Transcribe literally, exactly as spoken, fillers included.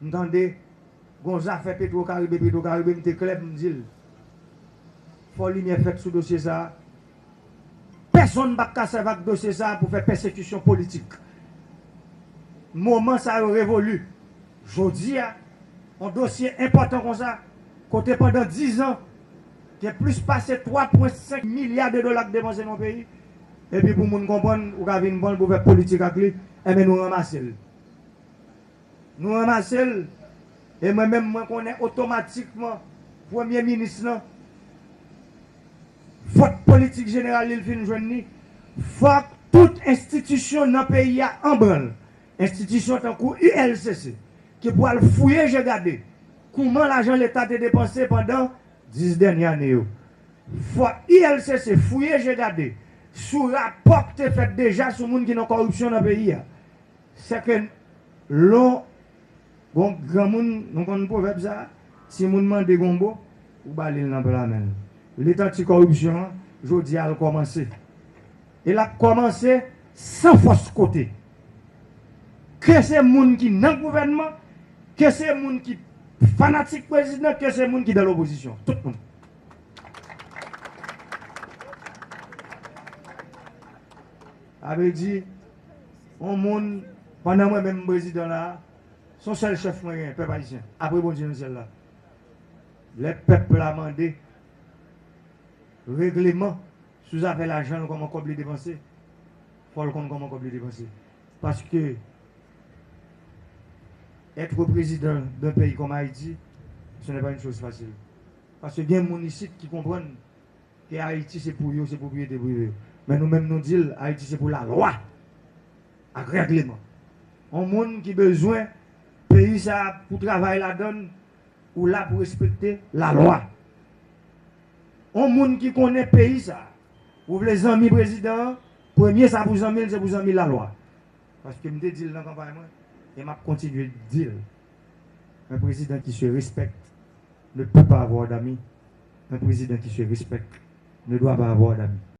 M tande gon zafè Petro Karibe, Petro Karibe, m te klè, m di l, fò limyè fèt sou dosye sa a. Pèsonn p ap ka sèvi ak dosye sa a pou fè pèsekisyon politik. Moman sa yo revoli. Jodi a, yon dosye enpòtan konsa, kote pandan diz an, gen plis pase twa pwen senk milya de dola k depanse nan yon peyi, epi pou moun konprann, ou ka vin pran l pou fè politik ak li, enben nou ranmase l. Nou ranmase l, e mwen menm, mwen konnen otomatikman, premye minis lan, fòt politik jeneral li l fin jwenn li, fòk tout enstitisyon nan peyi a anbranl. Enstitisyon tankou U L C C, ki pral fouye je gade kouman lajan leta te depanse pandan dis dènye ane yo. Fò U L C C fouye je gade sou rapò k te fèt deja sou moun ki nan kòripsyon nan peyi a. Sèke lè w gon granmoun, nou konn pwovèb sa a, timoun mande gonbo, ou ba li l nan pla men l. Lit anti kòripsyon an, jodi a, l kòmanse. E l ap kòmanse san fòs kote. Ke se moun ki nan gouvènman, ke se moun ki fanatik prezidan, ke se moun ki dan lopozisyon. Tout moun. Sa vle di, yon moun, pandan mwen menm prezidan la, se yon sèl chèf mwen genyen, pèp ayisyen, apre Bondye nan syèl la. Lè pèp la mande regleman sou zafè lajan l, kòman kòb li depanse, fò l konn kòman kòb li depanse. Paske être président d'un pays comme Haïti, ce n'est pas une chose facile. Paske gen moun isit ki konprann ke Ayiti se pou yo, se pwopriyete prive yo. Men nou menm nou di l, Ayiti se pou lalwa ak règleman. Yon moun ki bezwen peyi sa a pou travay ladan l, ou la pou respekte lalwa. Yon moun ki konnen peyi sa a, ou vle zanmi prezidan an, premye sa pou zanmi l, se pou zanmi lalwa. Paske m te di l nan kanpay mwen, e m ap kontinye di l, un président qui se respecte ne peut pas avoir d'amis. Un président qui se respecte ne doit pas avoir d'amis.